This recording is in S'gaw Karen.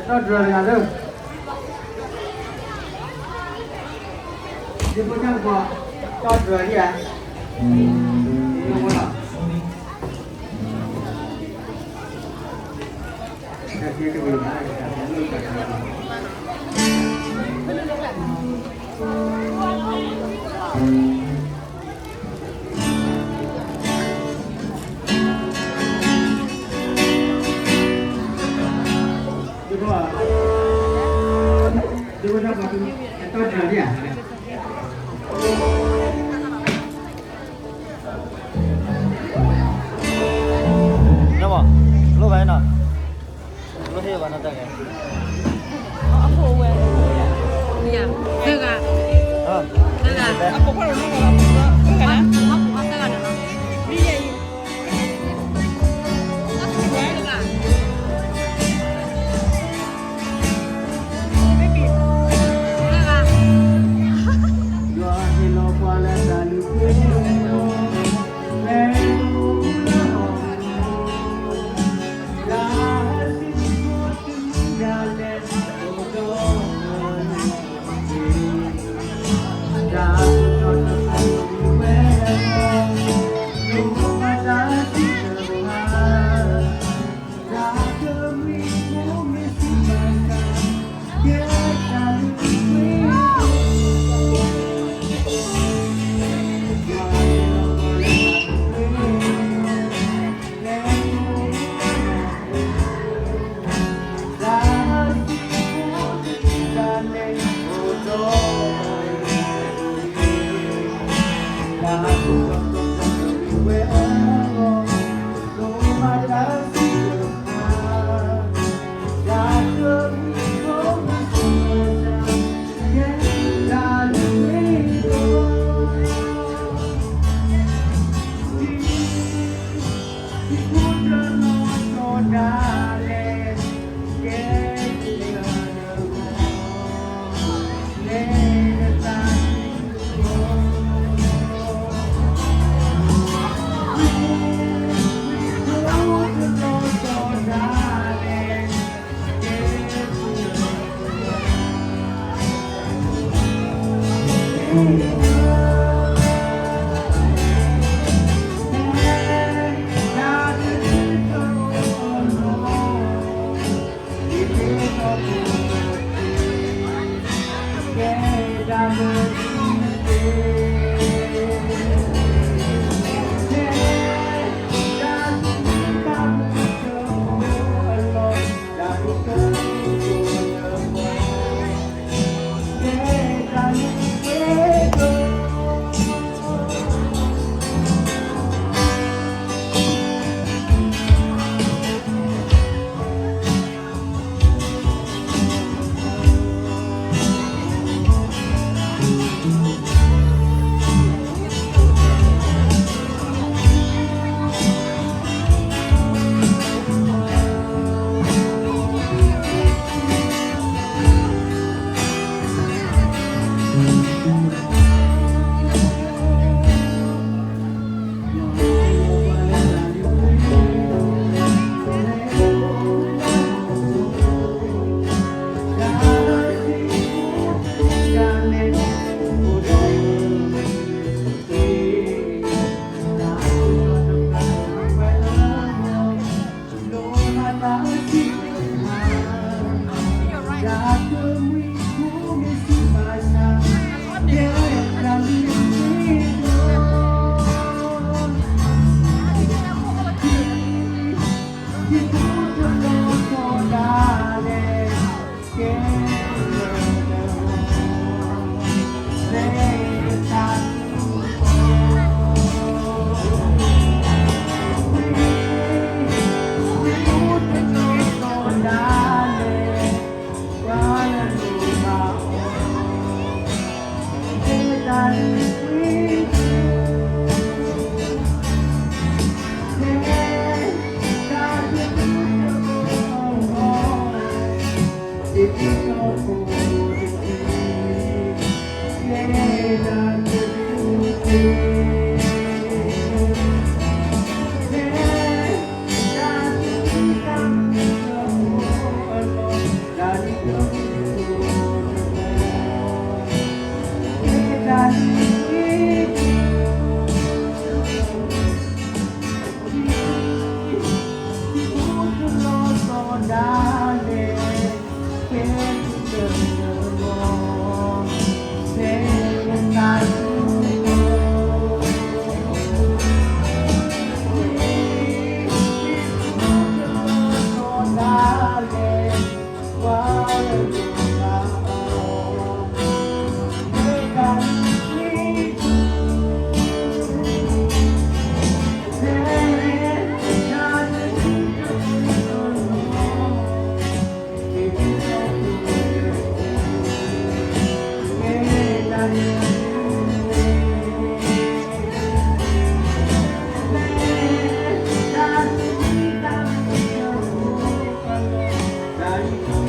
တီၢ်တြၢၤတဂၤလၢ ဒ့ဖိညၣ်ကပီၤ တီၢ်တြၢၤဒံးဧါ. လၢဘၣ်, လိၣ်ဘၣ်နီၤ, လိၣ်ဟ့ၣ်ဘၣ်နီၤတၢ်ဂ့ၢ်, အဖိဝဲ, ယၤ, သၢဂၤ, သၢဂၤ, အဖိခွါ, သၢဂၤန့ၣ်နီၤ, ဒၣ်လဲၣ်, ကဲသုတလၢာ်လီၤ, ဖဲယသးဆူၣ်လီၤ, မ့ၢ်သုတလၢာ်လီၤဒၣ်လဲၣ်, ကွၢ်လၢယသးအီၤ, မ့ၢ်တၢ်လုၢ်ထံ တၢ်